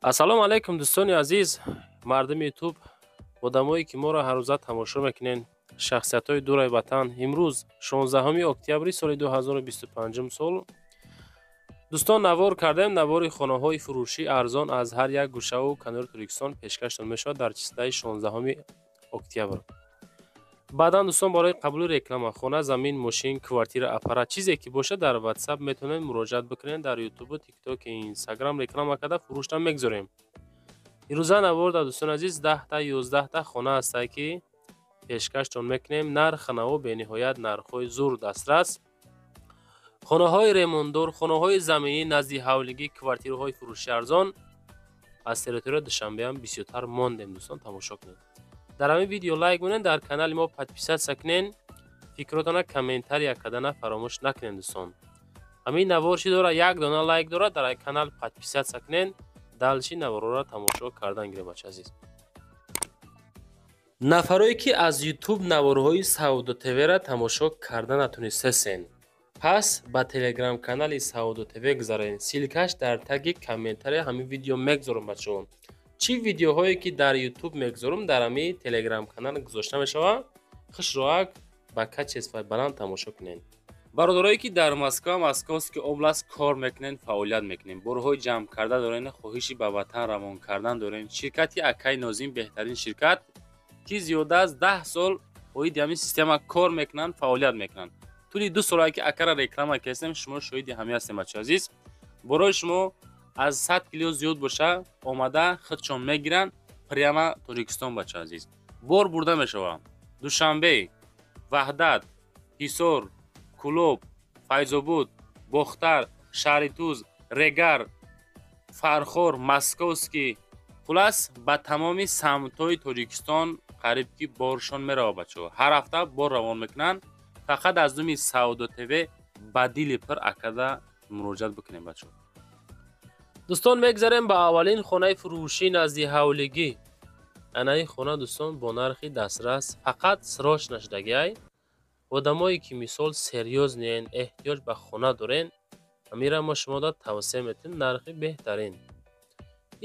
Ассалому алайкум, дӯстони азиз, мардуми Ютуб, одамое ки моро ҳаррӯза тамошо мекунед, шахсиятҳои дураи ватан. Имрӯз 16 октябри соли 2025 сол, дӯстон, навор кардем. Навори хонаҳои фурӯшӣ арзон аз ҳар як гӯшаву канори Тоҷикистон пешкаштон мешавад дар числаи 16 октябр. Баъдан, дӯстон, барои қабули реклама, хона, замин, мошин, квартира, аппарат, чизе ки бошад, дар Ватсап метавонед муроҷиат бикунед. Дар Ютубу Тикток, Инстаграм реклама карда, фурӯшта мегузорем. Ирӯза навор дар, дӯстони азиз, 10-та, 11-та хона ҳастае, ки пешкаштон мекунем. Нарх наво бениҳоят нархҳои зур, дастрас, хонаҳои ремонтдор, хонаҳои заминӣ назди ҳавлигӣ, квартираҳои фурӯши арзон аз территорияи Душанбеам бисёртар мондем. Дӯстон, тамошо кунед. Дар ҳамин видео лайк монед, дар канали мо подписаться кунед, фикротона комментария кардана фаромӯш накунед. Дӯстон, ҳамин навор чӣ дорад? Як дона лайк дорад. Дар канал подписаться кунед, дальше наворҳоро тамошо кардан гиред, бача азиз. Нафарое ки аз Ютуб наворҳои Савдо ТВ-ра тамошо карда натонистесен, пас ба телеграм-канали Савдо ТВ гузаред. Ссылка ш дар таги комментария ҳамин видео мегузорам, бачаҳо. Чӣ видеоҳое ки дар Ютуб мегузорам, дар ҳамин телеграм-канал гузошта мешавад. Хушроак ба качество и баланд тамошо кунед. Бародарое ки дар Москва, Московский область кор мекунед, фаъолият мекунед, борҳои ҷамъ карда доред, хоҳиши ба ватан равон кардан доред, ширкати акаи Нозим беҳтарин ширкат, ки зиёда аз 10 сол оиди ҳамин система кор мекунанд, фаъолият мекунанд. Тӯли 2 солае ки акара реклама кардем, шумо шоҳиди ҳамин ҳастем. Бача азиз, борои шумо аз 100 кило зиёд боша, омада худшон мегиранд прямо Тоҷикистон. Бача азиз, бор бурда мешавад Душанбе, Ваҳдат, Ҳисор, Кӯлоб, Файзобуд, Бохтар, Шаҳритуз, Регар, Фархор, Московский, хулас, ба тамоми самтҳои Тоҷикистон қариб ки боршон меравад. Бачаҳо ҳар ҳафта бор равон мекунанд. Фақат аз номи Савдо ТВ ба дили пир акада муроҷиат бикунем, бачаҳо. Дӯстон, мегзарем ба аввалин хонаи фурӯшӣ назди ҳавлигӣ. Анаи хона, дӯстон, бо нархи дастрас, фақат срочно шудагиай. Одамое ки, мисол, серьёзный ен, эҳтиёҷ ба хона дорен, ҳамира мо шумода тавсия метиҳем. Нархи беҳтарин.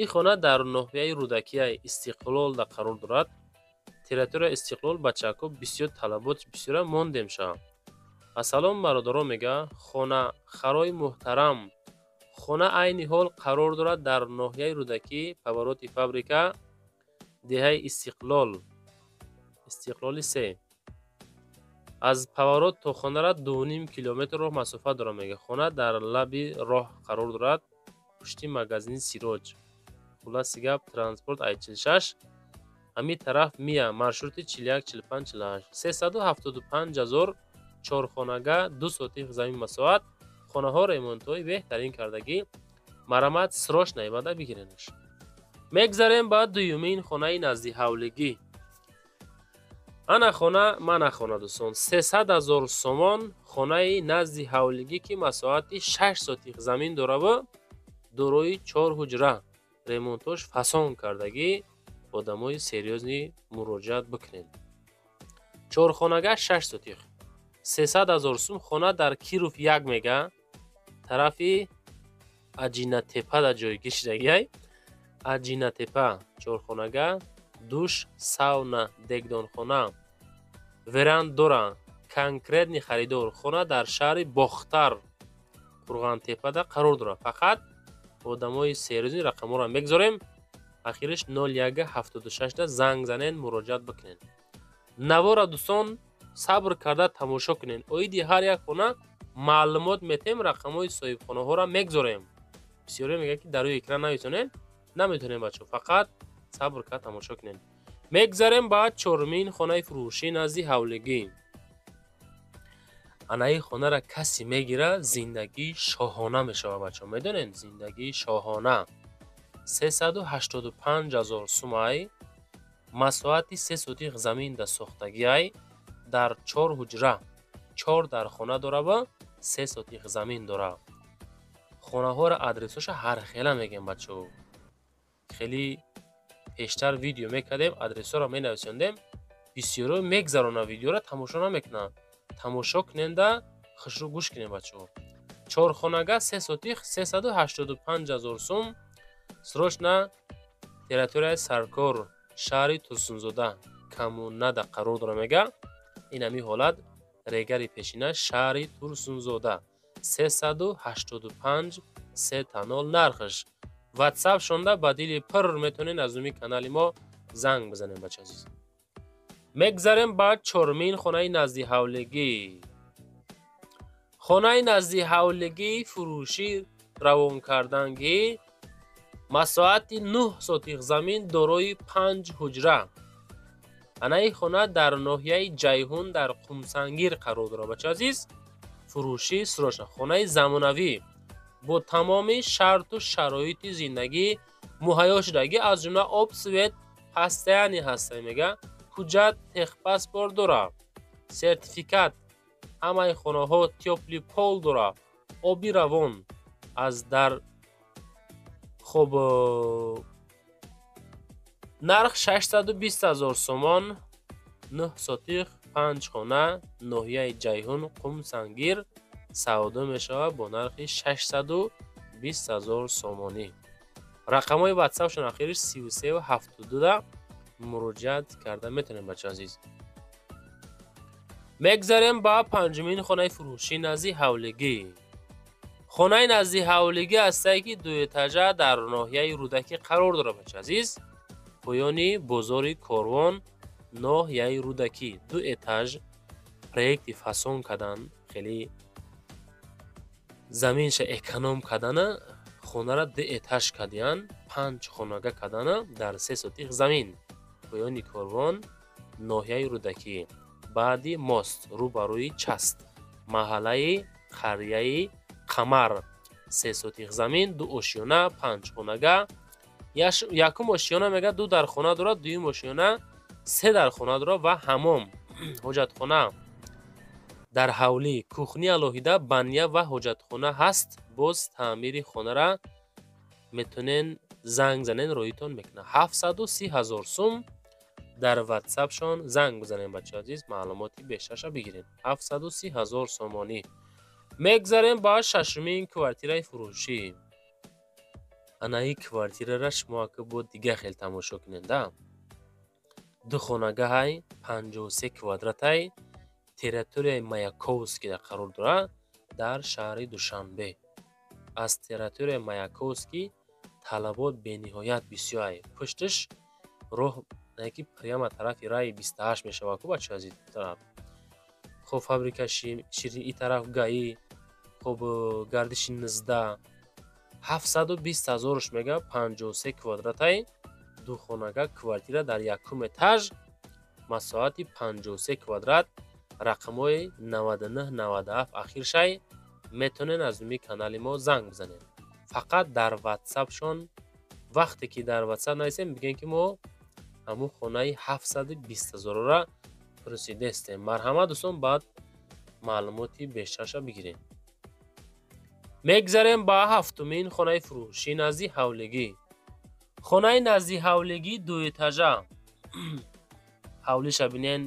Ин хона дар ноҳияи Рӯдакияи Истиқлолда қарор дорад, территорияи Истиқлол. Бачаҳако, бисёр талабот бисёра мондем ша. Ассалом, бародарон, мега хонахарои муҳтарам. Хона айни ҳол қарор дорад дар ноҳияи Рӯдакӣ, повороти фабрика, деҳаи Истиқлол, Истиқлоли се. Аз поворот то хонара 2,5 километр роҳ масофа дорад, мега. Хона дар лаби роҳ қарор дорад, пушти магазини Сироҷ. Хулоси гап, транспорт ай 46 ҳамин тараф мия, маршрути 41, 45, 48. 375 000, чорхонага, 2 сотих замин масоҳат. Хонаҳо ремонтҳои беҳтарин кардагӣ. Марамат, срочно ибада бигиренаш. Мегзарем ба дуюмин хонаи назди ҳавлигӣ. Ана хона, мана хона, дӯстон, 300 000 сомон, хонаи назди ҳавлигӣ, ки масоҳати 6 сотих замин дораву дорои чор ҳуҷра, ремонтош фасон кардагӣ. Одамои серьёзный муроҷиат бикунед. Чорхонага, 6 сотих, 300 000 сум. Хона дар Киров як мега, тарафи Аҷинатепада ҷойгир шудагиай. Аҷинатепа. Чорхонага, душ, сауна, дегдонхона, веранд дора. Конкретный харидор. Хона дар шаҳри Бохтар, Қурғантепада қарор дорад. Фақат одамои серьёзный рақамҳоро мегузорем, ахириш 0176-да занг занен, муроҷиат бикунед. Навора, дӯстон, сабр карда тамошо кунед. Оиди ҳар як хона маълумот метем, рақамҳои соҳибхонаҳоро мегузорем. Бисёре мегӯяд, ки дар рӯи экран нависонед. Наметонем, бачаҳо, фақат сабр карда тамошо кунед. Мегзарем ба чорумин хонаи фурӯшӣ назди ҳавлигӣ. Анаи хонара касе мегирад, зиндагии шоҳона мешавад, бачаҳо, медонед, зиндагии шоҳона. 385 000 сумай, масоҳати 3 сотих заминда сохтагиай, дар чор ҳуҷра, чор дархона дорава, 3 сотих замин дора. Хонаҳоро адресҳоша ҳархела мегӯем, бачаҳо. Хеле пештар видео мекардем, адресҳоро менависондем. Бисёро мегзаронад видеоро, тамошо намекунанд. Тамошо куненда, хушрӯ гӯш кунед, бачаҳо. Чорхонага, 3 сотих, 385 000 сум. Срочно территорияи Саркор, шаҳри Турсунзода, коммунада қарор дора мега. Ин ҳамин ҳолат Регари пешина, шаҳри Турсунзода, 385 3-0 нархш. Ватсап шонда ба дили пир метавонед аз номи канали мо занг бизанем, бача азиз. Мегзарем ба чормин хонаи назди ҳавлигӣ. Хонаи назди ҳавлигӣ фурӯшӣ равон кардан, ки масоҳати 9 сотих замин, дорои 5 ҳуҷра. Анаи хона дар ноҳияи Ҷайҳун, дар Қумсангир қарор дорад, бача азиз. Фурӯшӣ срочно. Хонаи замонавӣ бо тамоми шарту шароити зиндагӣ муҳайё шудагӣ, аз ҷумла об, свет постоянный ҳаста мега. Ҳуҷҷат, техпаспорт дора, сертификат. Ҳамаи хонаҳо тёплый пол дора, оби равон аз дар. Хоб, нарх 620 000 сомон, 9 сотих, 5 хона, ноҳияи Ҷайҳун, Қумсангир, савдо мешавад бо нархи 620 000 сомонӣ. Рақамҳои ватсапшон ахириш 33 72, муроҷиат карда метавонем, бача азиз. Мегзарем ба панҷумин хонаи фурӯшӣ назди ҳавлигӣ. Хонаи назди ҳавлигӣ ҳастае, ки дуэтажа, дар ноҳияи Рӯдакӣ қарор дорад, бача азиз, поёни бозори Корвон, ноҳияи Рӯдакӣ. Ду этаж, проекти фасон кардан, хеле заминша эконом кардана, хонара ду этаж кардиян, панҷ хонага кардана дар 3 сотих замин, поёни Корвон, ноҳияи Рӯдакӣ, баъди мост, рӯ ба рӯи част, маҳаллаи қарияи Қамар. 3 сотих замин, ду ошёна, панҷ хонага. Якум ошёна мега ду дархона дорад, дуюм ошёна се дархона дорад ва ҳамом, ҳоҷатхона дар ҳавлӣ, кухни алоҳида, баня ва ҳоҷатхона ҳаст. Боз таъмири хонара метонен занг занен, роитон мекунад. 730 000 сум. Дар ватсапшон занг бизанем, бачаи азиз, маълумоти бештарша бигирем. 730 000 сомонӣ. Мегзарем ба шашумин квартираи фурӯшӣ. Анаи квартирара шумо ака бо дига хел тамошо кунед да. Ду хонагаҳай, 53 квадратай, территорияи Маяковскийда қарор дорад, дар шаҳри Душанбе. Аз территорияи Маяковский талабот бениҳоят бисёр. Пуштиш роҳ ки прямо тарафи раи 28 мешавад ку, бачаи азиз, тараф. Хоб, фабрика ширин и тараф, ГАИ, хоб, гардиши 19. 720 ҳазорш мега, 53 квадратай, ду хонага, квартира дар якум этаж, масоҳати 53 квадрат. Рақамҳои 99 97 ахиршай, метавонед аз номи канали мо занг бизанед. Фақат дар ватсапшон, вақте ки дар ватсап нависем, бигӯем, ки мо ҳамун хонаи 720 ҳазорора пурсидестем. Марҳамат, дӯстон, баъд маълумоти бештарша бигирем. Мегзарем ба ҳафтумин хонаи фурӯшӣ назди ҳавлигӣ. Хонаи назди ҳавлигӣ дуэтажа. Ҳавлиша бинен,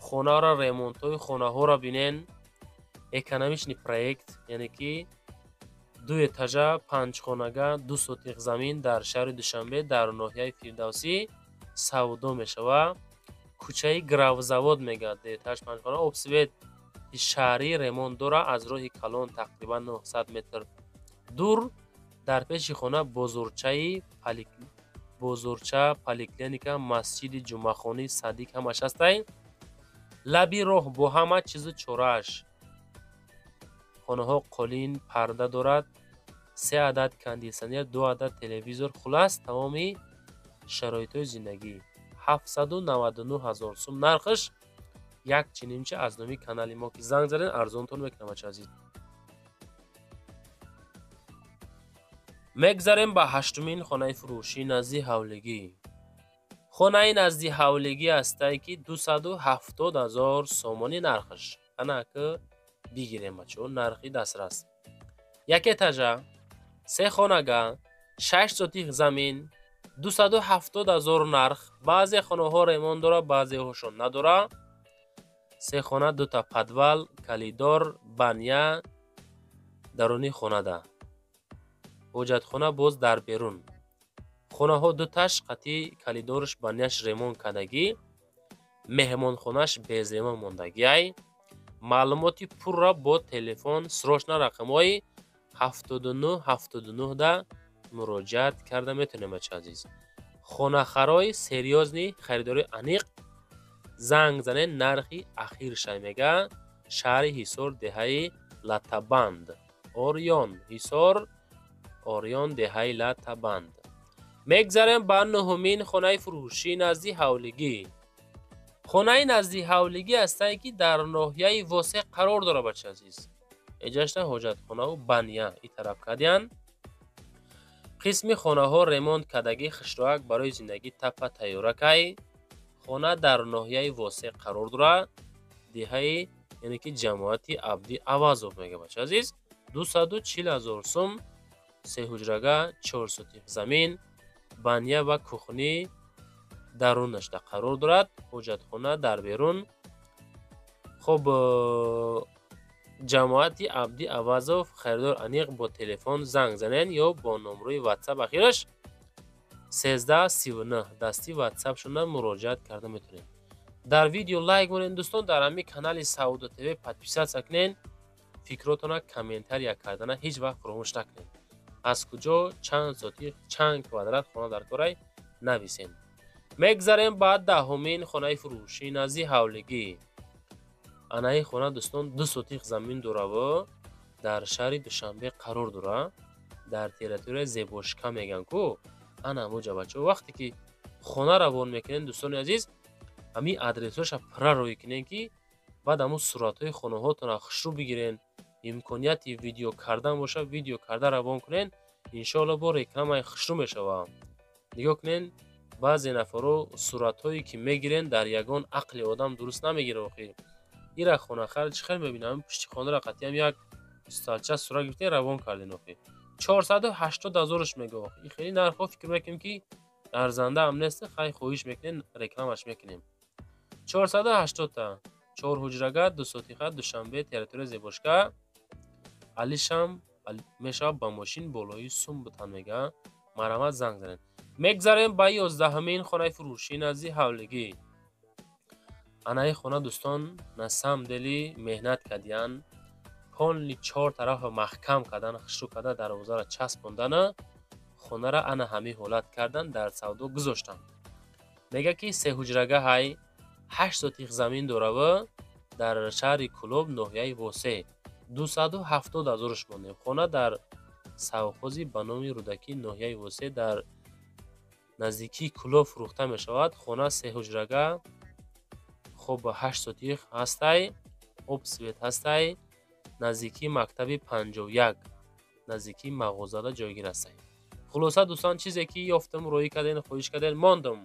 хонаро, ремонтҳои хонаҳоро бинен. Экономичный проект, яъне ки ду этажа, панҷхонага, 2 сотих замин дар шаҳри Душанбе, дар ноҳияи Фирдавсӣ савдо мешавад. Кӯчаи Гравзавод мегӯяд. Ду этаж, панҷхона, об, свет шаҳрӣ, ремонт дорад. Аз роҳи калон тақрибан 900 метр дур. Дар пеши хона бозорча, поликлиника, масҷиди ҷумъахонӣ, садик, ҳамаш ҳастай. Лаби роҳ бо ҳама чизу чорааш. Хонаҳо қолин, парда дорад, се адад кондитсионер, ду адад телевизор, хулас, тамоми шароитҳои зиндагӣ. 799 000 сум нархаш. Як чинимча аз номи канали мо ки занг заден, арзонтон мекунам, бача азиз. Мегзарем ба ҳаштумин хонаи фурӯшӣ назди ҳавлигӣ. Хонаи назди ҳавлигӣ ҳастае, ки 270 000 сомонӣ нархаш. Ана ки бигирем, бачаҳо, нархи дастрас. Як этажа, се хонага, 6 сотих замин, 270 000 нарх. Баъзе хонаҳо ремонт дорад, баъзеҳошон надорад. Се хона, дута подвал, коридор, баня даруни хонада, ҳоҷатхона боз дар берун. Хонаҳо дуташ қатъи калидорш баняш ремонт кардагӣ, меҳмонхонаш без ремонт мондагиай. Маълумоти пурра бо телефон срочно рақамҳои 79 79 да муроҷиат карда метавонем, бача азиз. Хонахарои серьёзный, харидори аниқ занг занед, нархи ахиршай мега. Шаҳри Ҳисор, деҳаи Латабанд. Ориён, Ҳисор, Ориён, деҳаи Латабанд. Мегзарем ба нуҳумин хонаи фурӯшӣ назди ҳавлигӣ. Хонаи назди ҳавлигӣ ҳастае, ки дар ноҳияи Восеъ қарор дорад, бача азиз. Эҷашта ҳоҷатхонаву баня и тараф кардиянд. Қисми хонаҳо ремонт кардагӣ, хишроак барои зиндагӣ таппа тайёракай. Хона дар ноҳияи Восеъ қарор дорад, деҳаи, яъне ки ҷамоати Абди Авазов мега, бача азиз. 240 000 сум, сеҳуҷрага, 4 сотих замин, баня ва кухни дарунашда қарор дорад, ҳоҷатхона дар берун. Хуб, ҷамоати Абди Авазов, харидор аниқ бо телефон занг занед ё бо номрои ватсап ахираш 1339 дасти ватсапшона муроҷиат карда метавонед. Дар видео лайк монед, дӯстон, дар ҳамин канали Савдо ТВ подписаться кунед, фикротона комментария кардана ҳеҷ вақт фаромӯш накунед. Аз куҷо, чанд сотих, чанд квадрат хона дар корай нависед. Мегзарем ба 10-умин хонаи фурӯшӣ назди ҳавлигӣ. Анаи хона, дӯстон, 2 сотих замин дораву дар шаҳри Душанбе қарор дорад, дар территорияи Зебошка мегӯянд ку, ана ҳамоҷа. Бачаҳо, вақте ки хона равон мекунед, дӯстони азиз, ҳамин адресҳоша пурра роҳӣ кунед, ки баъд ҳамун суратҳои хонаҳотонро хушрӯ бигирен. Имконияти видео кардан боша, видео карда равон кунед, иншоалло бо рекламаи хушрӯ мешавад. Нигоҳ кунед, баъзе нафарҳо суратҳое ки мегирен, дар ягон ақли одам дуруст намегирад. Охир ира хонахар чӣ хел мебинам, пушти хонаро қатъиам як сталча сурат гирифтем, равон кардем. Охир 480 ҳазораш мега. Охир ин хеле нархҳо фикр мекунем, ки арзанда ҳам нест. Хай, хоҳиш мекунем, рекламаш мекунем. 480-та, чор ҳуҷрага, 2 сотиха, Душанбе, территорияи Зебошка. Алишам мешавад ба мошин болои сум бутан мега. Марҳамат, занг занед. Мегзарем ба 11-умин хонаи фурӯшӣ назди ҳавлигӣ. Анаи хона, дӯстон, на самом деле меҳнат кардиянд, полный чор тарафа маҳкам кардан, хушрӯ карда, дарвозаро часпондана, хонара ана ҳамин ҳолат кардан, дар савдо гузоштанд. Мега, ки сеҳуҷрага ҳай, 8 сотих замин дораву дар шаҳри Кӯлоб, ноҳияи Восеъ, 270 ҳазораш мондем. Хона дар совхози ба номи Рӯдакӣ, ноҳияи Восеъ, дар наздикии Кӯлоб фурӯхта мешавад. Хона сеҳуҷрага, хоб, 8 сотих ҳастай, об, свет ҳастай, наздикии мактаби 51, наздикии мағозада ҷойгир ҳастай. Хулоса, дӯстон, чизе ки ёфтам, роҳӣ кардем, хоҳиш кардем, мондам.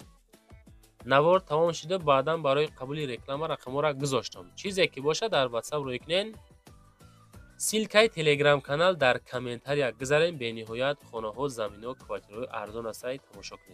Навор тамом шуда, баъдан барои қабули реклама рақамҳоро гузоштам. Чизе ки бошад, дар ватсап роҳӣ кунед. Ссылкаи телеграм канал дар комментария гузарем. Бениҳоят хонаҳо, заминҳо, квартираҳои арзон ҳастай, тамошо кунед.